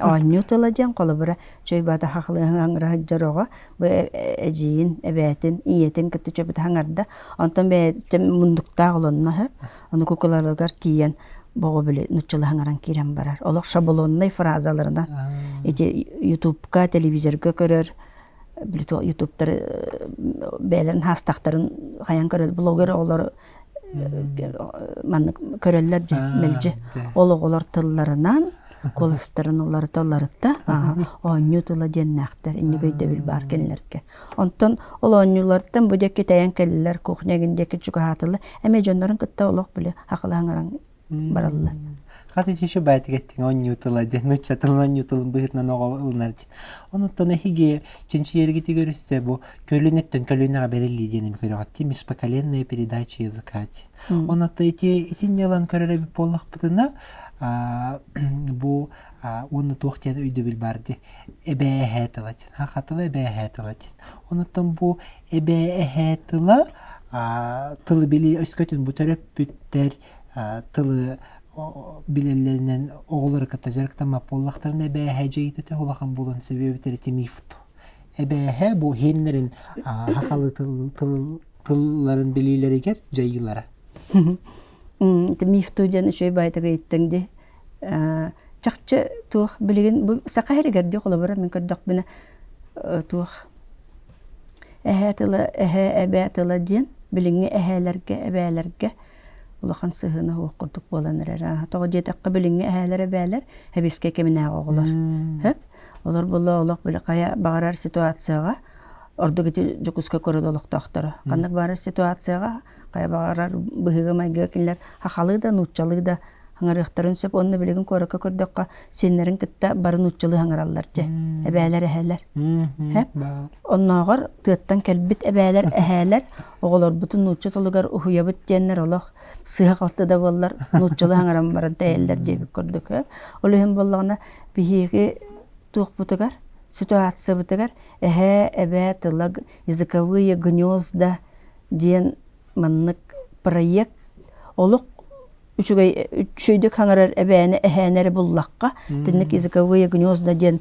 Оонньуу тыла диэн холобура чөй баата хахлыһан сылдьар оҕо бу эдьиийин, эбээтин, ийэтин кытта чөбүтэ хаҥарда. Онтон бэйэтин мундуктаах олонно сөп. Ону кукуларыгар тиийэн боҕо били нуччалаһан хаҥаран киирэн барар. Олох шаблоннай фразаларынан ити ютубка, телевизорга көрөр били ютубтары бэйэлэрин хаастахтарын хайан көрөр блогер оҕолору маннык көрөллөр дьэ мэлдьи ол оҕолор тылларынан куоластарын уларыта уларытта оонньуу тыла диэннээхтэр инник өйдөбүл баар кинилэргэ онтон ол оонньуулартан бу диэки тэйэн кэллилэр кухня гин диэки чугаһаатылар эмиэ дьоннорун кытта олох били хахылаһан бараллар. Хата еще баатигеттиҥ оонньуу тыла диэн нуучча тылын оонньуу тылын быһыытынан оҕо ылынар диэн. Онуттан эһиги чинчийэргитигэр өссө бу көлүөнэттэн көлүөнэҕэ бэриллии диэн эми көрөҕүт межпоколенная передача языка диэн. Онуттан ити итиннэ ылан көрөр эбит буоллахпытына бу уонна туох диэн өйдөбүл баар дии эбээһээ тыла диэн. Саха тыла эбээһээ тыла диэн. Онуттан бу эбээһээ тыла тылы билии өскөтүн бу төрөппүттэр тылы билэллэринэн оҕолору кытта дьарыктаммат буоллахтарына эбээһэ дьайыыта төһө улахан буолуон сөбү эбэтэр ити миф эбээһэ бу иһиннэрин сахалыы тылларын билиилэригэр дьайыылара Ити миф туу диэн үчүгэй баайтык ыйыттыҥ дии чахчы туох билигин бу саха иһигэр дии холобура мин көрдөхпүнэ туох эһээ тыла эһээ эбээ тыла диэн билиҥҥи эһээлэргэ эбээлэргэ улахан сыһыана суох курдук буолан эрэр. Тоҕо диэтэххэ билиҥҥи эһээлэр эбээлэр сэбиэскэй кэминээҕи оҕолор. Сөп? Олор буолла олох били хайа баҕарар ситуацияҕа ордук ити Дьокуускай куорат олохтоохторо ханнык баҕарар ситуацияҕа хайа баҕарар быһыыга-майгыга кинилэр сахалыы да нууччалыы да. Хаҥарыахтарын сөп уонна билигин куоракка көрдөххө сиэннэрин кытта бары нууччалыы хаҥараллар дьэ эбээлэр эһээлэр Һэп оннооҕор тыаттан кэлбит эбээлэр эһээлэр оҕолорбутун нуучча тылыгар уһуйабыт диэннэр олох сыыһа-халты да буоллар нууччалыы хаҥаран баран тэйэллэр диэбит курдук ол иһин буоллаҕына биһиги туохпутугар ситуациябытыгар эһээ эбээ тыла языковые гнезда диэн маннык проект олох үчүгэй үчүгэйдик хаҥарар эбээни эһээни эрэ буллахха итинник языковые гнезда диэн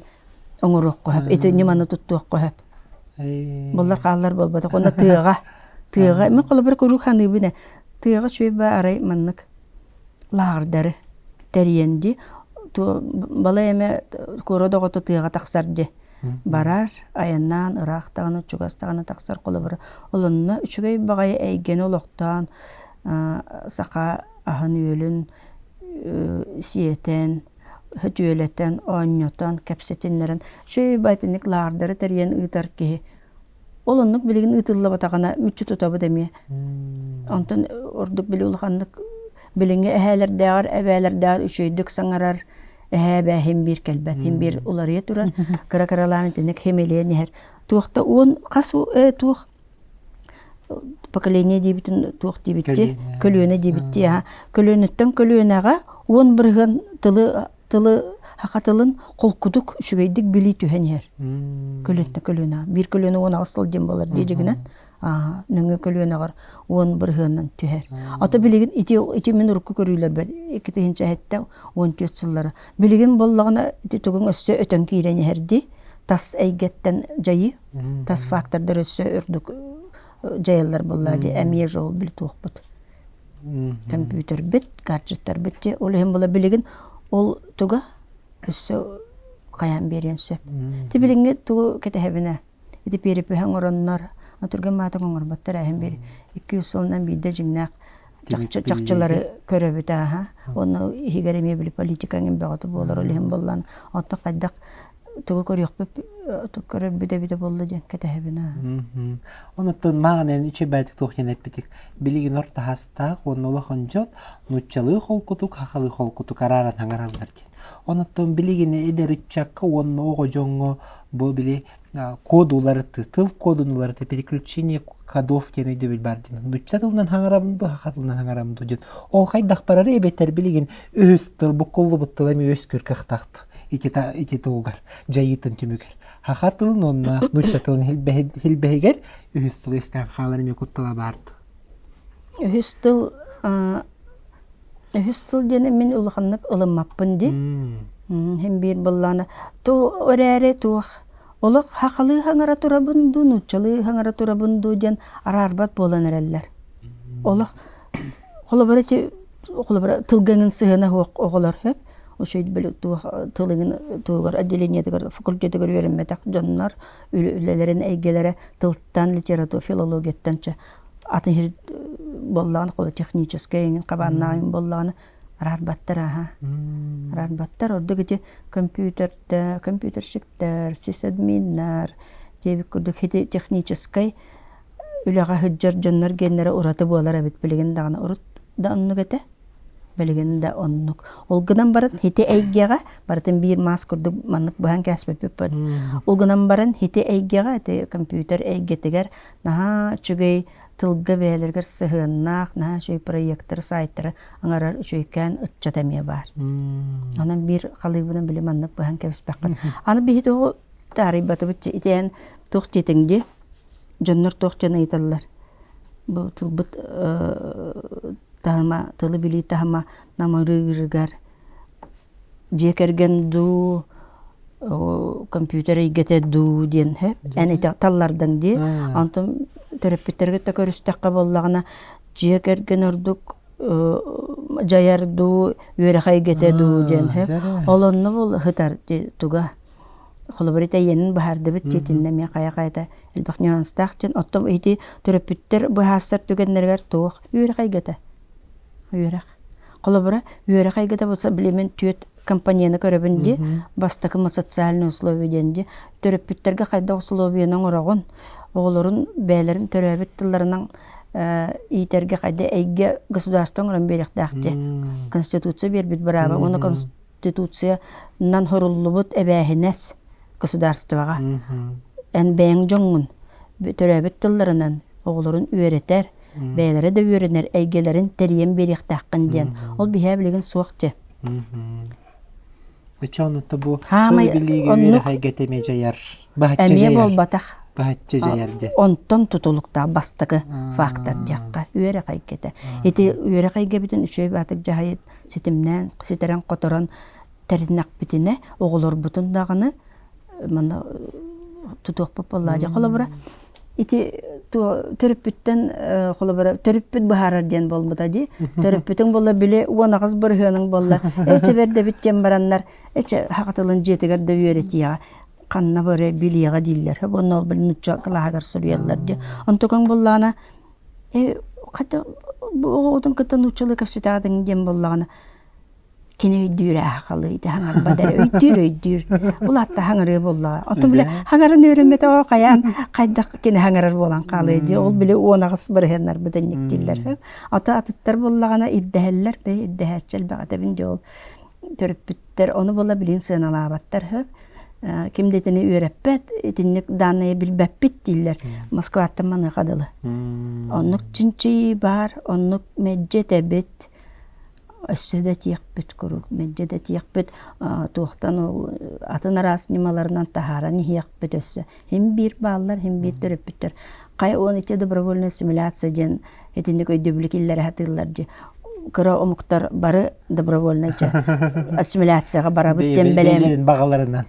оҥоруохха сөп ити ньыманы туттуохха сөп буллар хааллар буолбатах уонна тыаҕа тыаҕа мин холобура куруук саныыбын ээ тыаҕа үчүгэй баа арай маннык лааҕырдары тэрийэн дии балай эмэ куорат оҕото тыаҕа тахсар дии барар айаннаан ыраах даҕаны чугас даҕаны тахсар холобура ол онно үчүгэй баҕайы эйгэни олохтоон саха аһын-үөлүн сиэтэн, сөтүөлэтэн, оонньотон, кэпсэтиннэрэн үчүгэй итинник лааҕырдары тэрийэн ыытар киһи. Ол оннук билигин ыытыллыбатаҕына мүччү тутабыт эмиэ. Онтон ордук били улаханнык билиҥҥи эһээлэрдээҕэр, эбээлэрдээҕэр үчүгэйдик саҥарар эһээ эбээ иһин биир кэлбэт, иһин биир уларыйа турар, кыра-кыралаан итинник химилийэн иһэр. Туох да уон хас туох поколение диэбитин туох диэбитти көлүөнэ диэбитти аха көлүөнэттэн көлүөнэҕэ 10% тылы тылы саха тылын холкутук үчүгэйдик билии түһэн иһэр көлүөнэ көлүөнэ биир көлүөнэ 18 сыл диэн буолар дии дьигинэн нөҥүө көлүөнэҕэр 10 бырыһыанынан түһэр ото билигин ити ити мин урукку көрүүлэрбэр 2007-14 сыллара билигин буоллаҕына ити тугуҥ өссө өтөн киирэн иһэр дии тас эйгэттэн дьайыы тас фактордар өссө үрдүк дьайаллар буоллаа дии эмиэ же ол били туохпут компьютербит гаджеттарбыт дии ол иһин була билигин ол туга өссө хайаан биэриэн сөп ти билиҥҥи тугу кэтэһэбинэ ити перепиһи оҥороннор түргэн маатык оҥорботтор эһин биир 200 сылынан биирдэ дьиҥнээх чахчылары көрөбүт ааһа уонна иһигэр эмиэ били политика эҥин бөҕөтө буолар ол иһин буоллаан оттон хайдах тугу көрүөхпүт көрөрбүт эбитэ буолла диэн кэтэһэбин аа. Онуттан мааҕын үчүгэйдик туох диэн эппитик билигин орто хастаах уонна улахан дьон нууччалыы холкутук сахалыы холкутук арааран хаҥараллар диэн. Онуттан билигин эдэр ыччакка уонна оҕо дьоҥҥо бу били коду уларытыы, тыл кодун уларытыы, переключение кодов диэн өйдөбүл баар диэн. Нуучча тылынан хаҥарабын дуу, саха тылынан хаҥарабын дуу диэн. Ол хайдах барары эбэтэр билигин үһүс тыл буккуллубут тыл эмиэ үөскүүр кыахтаах ити ити тугугар дьайыытын түмүгэр саха тылын уонна нуучча тылын хилбэһигэр үһүс тыл үөскээн хаалар эмиэ куттала баар Үһүс тыл үһүс тыл диэн мин улаханнык ылыммаппын дии. Һин биир быллаана ту эрээри туох олох сахалыы хаҥара турабын дуу, нууччалыы хаҥара турабын дуу диэн араарбат буолан эрэллэр. Олох холобура ити холобура тылга эҥин сыһыана суох оҕолор сөп үчүгэй били туох тыл эҥин туһугар отделениетыгар факультетыгар үөрэммэтэх дьоннор үлэлэрин эйгэлэрэ тылтан литература филологияттан чэ атын сир буоллаҕына холобура техническэй эҥин хабааннаах эҥин буоллаҕына араарбаттар аһа араарбаттар ордук ити компьютердэ компьютерщиктар сисадминнар диэбит курдук ити техническэй үлэҕэ сылдьар дьоннор гиэннэрэ ураты буолар эбит билигин даҕаны урут да оннук этэ билигин да оннук ол гынан баран ити эйгэҕэ барытын биир маас курдук маннык быһан кээспиппит ол гынан баран ити эйгэҕэ ити компьютер эйгэтигэр наһаа үчүгэй тылга бэйэлэригэр сыһыаннаах наһаа үчүгэй проектары сайтары аҥарар үчүгэйкээн ыччат эмиэ баар онон биир халыыбынан били маннык быһан кэбиспэххин аны биһи тугу таарыйбатыбыт итиэн туох диэтиҥ дии Дьоннор туох диэн ыйыталлар? Бу тылбыт таһыма, тылы билии таһыма намырыырыгар дьиэ кэргэн дуу, компьютер эйгэтэ дуу диэн эн ити таллардаҥ дии. Онтон төрөппүттэргэ да көрүстэххэ буоллаҕына дьиэ кэргэн ордук дьайар дуу, үөрэх эйгэтэ дуу диэн Ол онно бу сытар туга Холобур, ити быһаардыбыт диэтиннэ эмиэ хайа-хайата элбэх нюанстаах диэн. Оттон ити төрөппүттэр быһаарсар түгэннэригэр туох үөрэх эйгэтэ? Үөрэх. Холобура, үөрэх эйгэтэ болса билимин түөрт компонены көрөбүн дии. Бастакы социальные условия диэн дии. Төрөппүттэргэ хайдах условияны оҥороҕун? Оҕолорун бэйэлэрин төрөөбүт тылларынан иитэргэ хайда эйгэ государство оҥорон биэриэхтээх дии. Конституция биэрбит бырааба уонна Конституциянан хоруллубут эбээһинэс государствоҕа. Эн бэйэҥ дьоҥҥун төрөөбүт тылларынан оҕолорун үөрэтэр, бэйэлэрэ да үөрэнэр эйгэлэрин тэрийэн биэриэхтээххин диэн. Ол биһээ билигин суох дьэ. Оччо оннута бу тыл билиигэ үөрэх эйгэтэ эмиэ дьайар. Баһачча Эмиэ буолбатах. Баһачча дьайар диэн. Онтон тутулуктаах бастакы фактор диэххэ үөрэх эйгэтэ. Ити үөрэх эйгэбитин үчүгэй баатык дьаһайыт ситимнээн, ситэрэн-хоторон тэриннэхпитинэ оҕолорбутун даҕаны манна тутуохпут буоллаа дии. Холобура, ити төрөппүттэн холобура төрөппүт быһаарар диэн буолбута дии. Төрөппүтүҥ буолла били 18 бырыһыаныҥ буолла. Эчэ бэрдэбит диэн бараннар, эчэ хахатылын дьиэтигэр да үөрэтиэҕэ ханна бары билиэҕэ дииллэр. Уонна ол били нучча кылааһыгар суруйаллар дии. Онтукаҥ буоллаҕына хата бу оҕоҕутун кытта нууччалыы кэпсэтэҕитиҥ диэн буоллаҕына кини өйдүүр аахалыы ити хаҥарбат эрэ өйдүүр өйдүүр улаатта хаҥарыа буоллаҕа оттон били хаҥарын үөрэммэтэҕэ хайаан хайдах кини хаҥарар буолан хаалыа дии ол били 18 бырыһыаннарбыт инник дииллэр ата атыттар буоллаҕына ирдэһэллэр бэй ирдэһээччи элбэх этэбин дии ол төрөппүттэр ону була билин сыаналаабаттар хөп ким да итини үөрэппэт итинник дааннайы билбэппит дииллэр Москваттан маныаха дылы оннук чинчийии баар оннук мэлдьи этэбит өссө да этиэхпит куруук мэлдьи да этиэхпит туохтан ол атын араас ньымаларынан таһааран иһиэхпит өссө Хим биир бааллар, хим биир төрөппүттэр. Хайа уон ити добровольная ассимиляция диэн итинник өйдөбүлү киллэрэ сатыыллар дии. Кыра омуктар бары добровольнай ассимиляцияҕа барабыт диэн бэлэм. Баҕаларынан,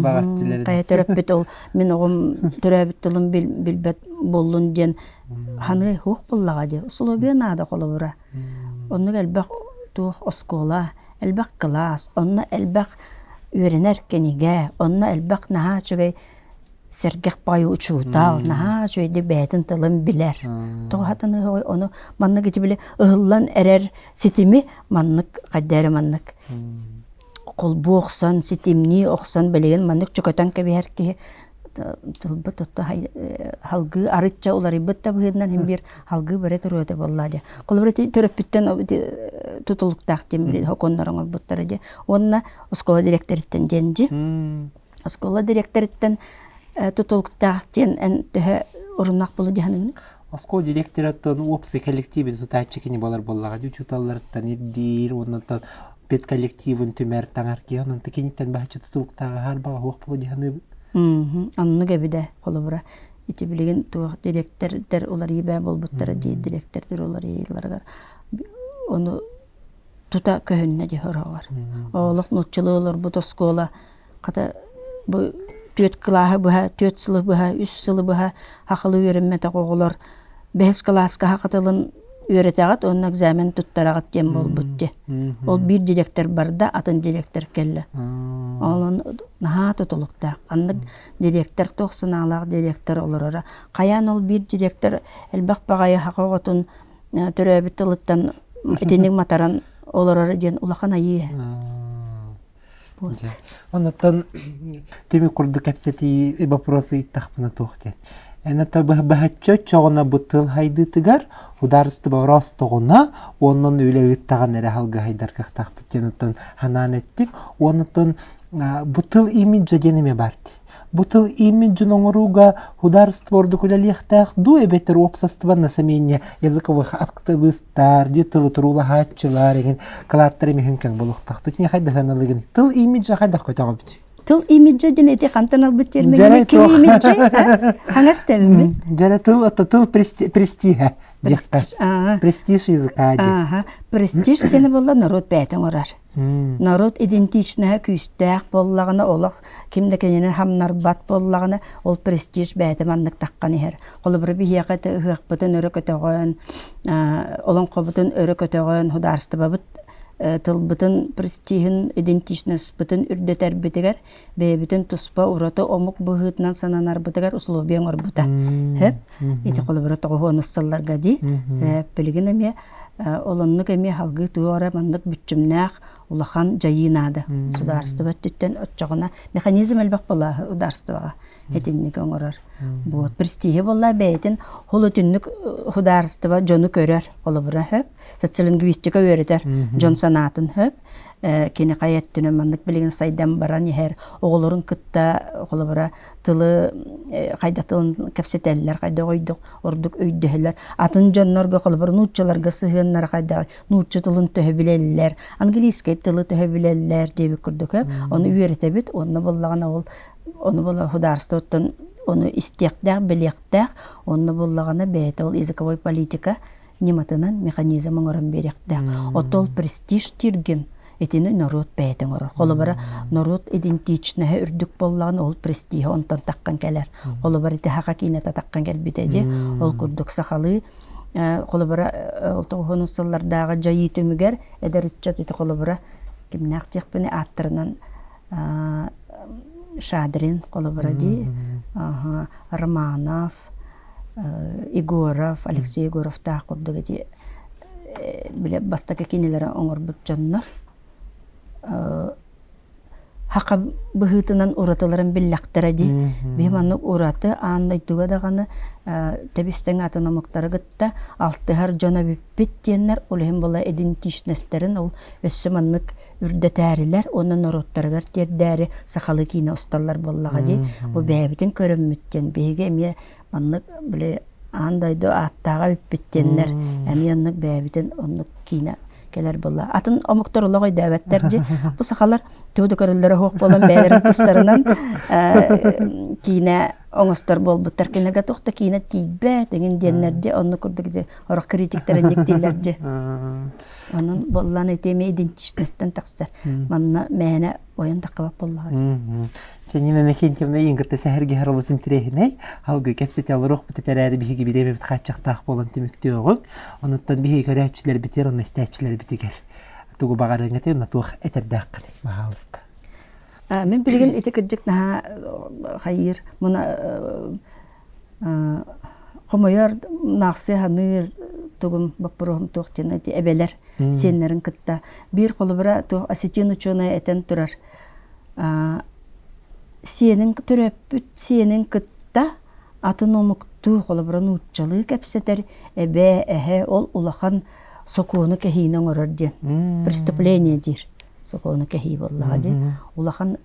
баҕа Хайа төрөппүт ол мин оҕом төрөөбүт тылын билбэт буоллун диэн ханы хуох буллаҕа дии. Условия наада холобура. Оннук элбэх туох оскуола, элбэх кылаас, онно элбэх үөрэнэр кинигэ, онно элбэх наһаа үчүгэй сэргэх баҕайы учуутал, наһаа үчүгэйдик бэйэтин тылын билэр. Тоҕо хатаныһыгый ону маннык ити били ыһыллан эрэр ситими маннык хайда эрэ маннык холбуу охсон, ситимнии охсон билигин маннык чөкөтөн кэбиһэр киһи тылбыт отто халгыы арычча уларыйбыт да быһыытынан син биир халгыы бары туруота буоллаа дии. Холобур ити төрөппүттэн тутулуктаах диэн били хоконнор оҥорбуттара дии. Уонна оскуола дириэктэриттэн диэн дии. Оскуола дириэктэриттэн тутулуктаах диэн эн төһө оруннаах буолу дьаһаныгын? Оскуола директорыттан уопсай коллективи тутааччы кини буолар буоллаҕа дии учууталларыттан ирдиир уонна педколлективын түмэр таҥар киһи онон киниттэн баһаччы тутулуктааҕа хаарбаҕа суох буолуо дии саныыбын. Оннук эбидэ холобура ити билигин туох дириэктэрдэр уларыйыы бээ буолбуттара дии дириэктэрдэр уларыйыыларыгар ону тута көһүннэ дии сороҕор. Олох нууччалыы олорбут оскуола Хата бу түөрт кылааһы быһа, түөрт сылы быһа, үс сылы быһа хахылы үөрэммэтэх оҕолор бэһис кылааска саха тылын үөрэтэҕит уонна экзамен туттараҕыт диэн буолбут дии. Ол биир директор барда, атын директор кэллэ. Ол наһаа тутулуктаах. Ханнык директор туох санаалаах директор олороро. Хайаан ол биир директор элбэх баҕайы саха оҕотун төрөөбүт тылыттан итинник матаран олороро диэн улахан айыы. Оннуттан түмүк курдук кэпсэтии вопрос ыйыттахпына туох диэн. Эн ата быһаччы оччоҕуна бу тыл хайдыытыгар судаарыстыба оростоҕуна уонна үлэ ыыттаҕына эрэ халгаһайдар кыахтаахпыт диэн оттон ханаан эттим. Уоннуттан бу тыл имиджа диэн эмиэ баар дии. Бу тыл имиджин оҥорууга судаарыстыба ордук үлэлиэхтээх дуу эбэтэр уопсастыбанна сэмиэнньэ языковых актыбыыстар, дии тылы туруулаһааччылар эҥин кылааттар эмиһин кэҥ буолуохтаах. Тутини хайдах ыналыгын? Тыл имиджа хайдах көтөҕөбүт? Тыл имиджа диэн ити хантан албыт термиҥҥэ ким имиджи? Хаҥас тэммит. Дьэрэ тыл это тыл престиһэ диэххэ. Престиж языка диэн. Престиж диэни буолла норуот бэйэтэ оҥорор. Норуот идентичноһа күүстээх буоллаҕына, олох ким да кинини хамнарбат буоллаҕына, ол престиж бэйэтэ маннык таххан иһэр. Холобура, биһиэхэ ити ыһыахпытын өрө көтөҕөн, олоҥхобутун өрө көтөҕөн, судаарыстыбабыт тылбытын престиһин, идентичностьпытын үрдэтэрбитигэр, бэйэбитин туспа ураты омук быһыытынан сананарбытыгар условия оҥорбута. Сөп? Ити холобура тоҕуһуонус сылларга дии. Билигин эмиэ ол оннук эмиэ салгыы туох эрэ маннык бүччүмнээх улахан дьайыы наада. Судаарыстыба өттүттэн оччоҕуна механизм элбэх буолаа судаарыстыбаҕа. Итинник оҥорор. Вот престиһи буолла бэйэтин ол өтүннүк судаарыстыба дьону көрөр холобура хөп социолингвистика үөрэтэр дьон санаатын хөп кини хайа өттүнэн маннык билигин сайдан баран иһэр оҕолорун кытта холобура тылы хайда тылын кэпсэтэллэр хайдах өйдөх ордук өйдөһөлөр атын дьоннорго холобура нууччаларга сыһыаннара хайдах нуучча тылын төһө билэллэр английскай тылы төһө билэллэр диэбит курдук ону үөрэтэбит уонна буоллаҕына ол ону була судаарыстыбаттан ону истиэхтээх билиэхтээх онно буоллаҕына бэйэтэ ол языковой политика ньыматынан механизм оҥорон биэриэхтээх. Оттон ол престиж тиргин итини норуот бэйэтэ оҥорор. Холобура, норуот идентичноһа үрдүк буоллаҕына ол престиһа онтон таххан кэлэр. Холобура, ити саха киинэтэ таххан кэлбитэ дии. Ол курдук сахалыы холобура ол тоҕуһунус сыллардааҕы дьайыы түмүгэр эдэр ыччат ити холобура кимнээх диэхпиний ааттарынан Шадрин холобура дии Романов Егоров, Алексей Егоровтаах курдук ити били бастакы кинилэри оҥорбут дьоннор хака быһыытынан уратыларын биллэхтэрэ дии. Биһи маннык ураты аан дойдуга даҕаны тэбис-тэҥ атын омуктары кытта алтыһар дьон эбиппит диэннэр ол иһин була идентичностарын ол өссө маннык үрдэтээрилэр уонна норуоттарыгар тиэрдээри сахалыы киинэ усталлар буоллаҕа дии. Бу бэйэбитин көрөммүт диэн биһиги эмиэ маннык били аан дойду ааттааҕа эбиппит диэннэр эмиэ оннук бэйэбитин оннук киинэ кэлэр буолла. Атын омуктар олох өйдөөбөттөр дии. Бу сахалар тугу да көрөллөрө суох буолан бэйэлэрин тустарынан киинэ оҥостор буолбуттар. Кинилэргэ туох да киинэ тиийбэт эҥин диэннэр дии. Оннук курдук дии орох критиктэр инник дииллэр дии. Онон буоллаан ити эмиэ идентичностан тахсар. Манна мээнэ ойон таххабат буоллаҕа. Чэ, Нина Иннокентьевна иин кытта сэһэргэһэр олус интэриэһинэй. Алгыы кэпсэтэ олоруохпут этэрээри биһиги бириэмэбит хааччахтаах буолан түмүктүөҕүҥ. Онуттан биһиги көрөөччүлэрбитигэр уонна истээччилэрбитигэр тугу баҕарыаҥ этэй уонна туох этэрдээххиний, баһаалыста. Мин билигин ити кырдьык наһаа хайыыр муна хомойор наахсыа саныыр тугум боппуруоһум туох диэн ити эбэлэр сиэннэрин кытта биир холобура туох осетин учуонайа этэн турар сиэнин төрөппүт сиэнин кытта атын омуктуу холобура нууччалыы кэпсэтэр эбээ эһэ ол улахан сокуону кэһиини оҥорор диэн преступление диир сокуону кэһии буоллаҕа дии улахан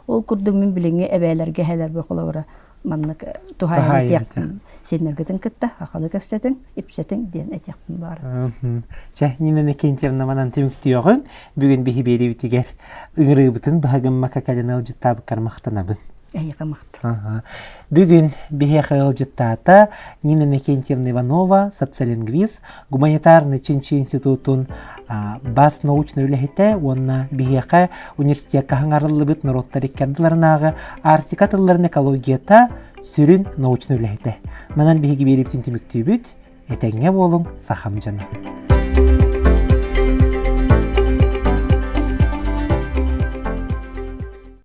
ол курдук мин билиҥҥи эбээлэргэ эһэлэргэ холобура маннык туһаайан этиэхпин сиэннэргитин кытта сахалыы кэпсэтиҥ, ипсэтиҥ диэн этиэхпин баара. Чэ, Нина Иннокентьевна манан түмүктүөҕүҥ. Бүгүн биһи биэриибитигэр ыҥырыыбытын быһа гыммакка кэлэн ыалдьыттаабыккар махтанабын. Эйиэхэ махтал. Бүгүн биһиэхэ ыалдьыттаата Нина Иннокентьевна Иванова, социолингвист, гуманитарный чинчи институтун бас научнай үлэһитэ уонна биһиэхэ университекка хаҥарыллыбыт норуоттар икки ардыларынааҕы Арктика тылларын экологията сүрүн научнай үлэһитэ. Манан биһиги биэриибитин түмүктүүбүт. Этэҥҥэ буолуҥ, сахам дьоно.